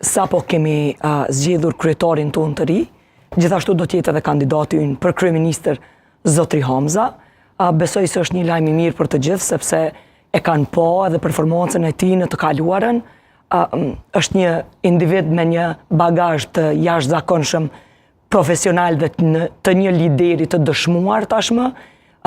Sapo kemi zgjedhur kryetarin tonë të ri, gjithashtu do të jetë edhe kandidati ynë për kryeministër zotri Hamza. Besoj se është një lajm i mirë për të gjithë sepse e kanë pa edhe performancën e tij në të kaluarën. Është një individ me një bagazh të jashtëzakonshëm profesional dhe të një lideri të dëshmuar tashmë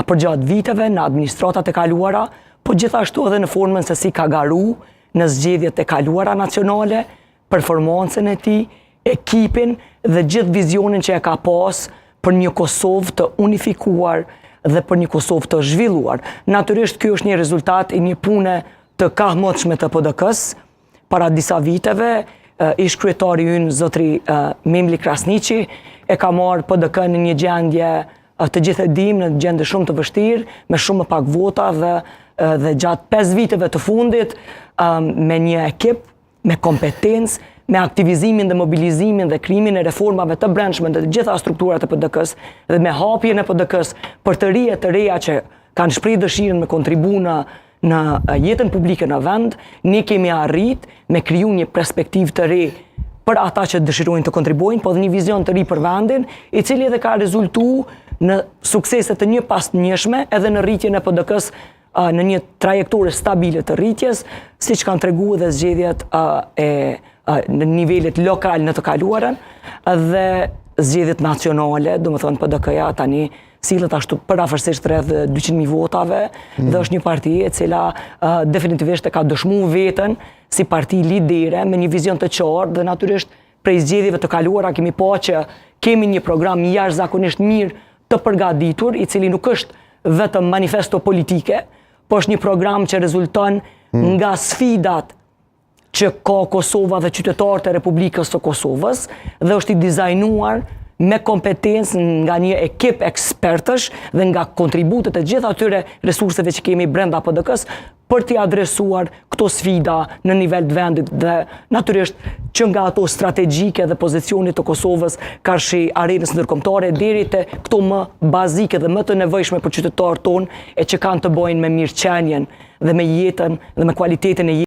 përgjatë viteve në administratat e kaluara, po gjithashtu edhe në formën se si ka garu në zgjedhjet e kaluara nacionale, performancën e tij, ekipin dhe gjithë vizionin që e ka pas për një Kosovë të unifikuar dhe për një Kosovë të zhvilluar. Natyrisht ky është një rezultat i një pune të kahmotshme të PDK-së, Para disa viteve, ish kryetari ynë, zotri Memli Krasniqi, e ka marrë PDK në një gjendje të gjithë e dimë, në gjendje shumë të vështirë, me shumë më pak vota dhe dhe gjatë 5 viteve të fundit me një ekip, me kompetencë, me aktivizimin dhe mobilizimin dhe krijimin e reformave të brendshme në të gjitha strukturat e PDK-së dhe me hapjen e PDK-së për të rinj e të reja që kanë shpreh dëshirën me kontribu në në jetën publike në vend, ne kemi arrit me kriju një perspektivë të re për ata që dëshirojnë të kontribuojnë, po dhe një vizion të ri për vendin, i cili edhe ka rezultu në suksese të njëpasnjëshme edhe në rritjen e PDK-së në një trajektore stabile të rritjes, siç kanë tregu edhe zgjedhjet e në nivelet lokal në të kaluarën dhe zgjedhjet nacionale, domethënë PDK-ja tani sillet ashtu përafërsisht rreth 200.000 votave mm. dhe është një parti e cila uh, definitivisht e ka dëshmu veten si parti lidere me një vizion të qartë dhe natyrisht prej zgjedhjeve të kaluara kemi pa që kemi një program jashtëzakonisht mirë të përgatitur, i cili nuk është vetëm manifesto politike, po është një program që rezulton mm. nga sfidat që ka Kosova dhe qytetarët e Republikës së Kosovës dhe është i dizajnuar me kompetencë nga një ekip ekspertësh dhe nga kontributet e gjithë atyre resurseve që kemi brenda PDK-së për t'i adresuar këto sfida në nivel të vendit dhe natyrisht që nga ato strategjike dhe pozicionit të Kosovës karshi arenës ndërkombëtare deri te këto më bazike dhe më të nevojshme për qytetarët tonë e që kanë të bëjnë me mirëqenien dhe me jetën dhe me kualitetin e jetës.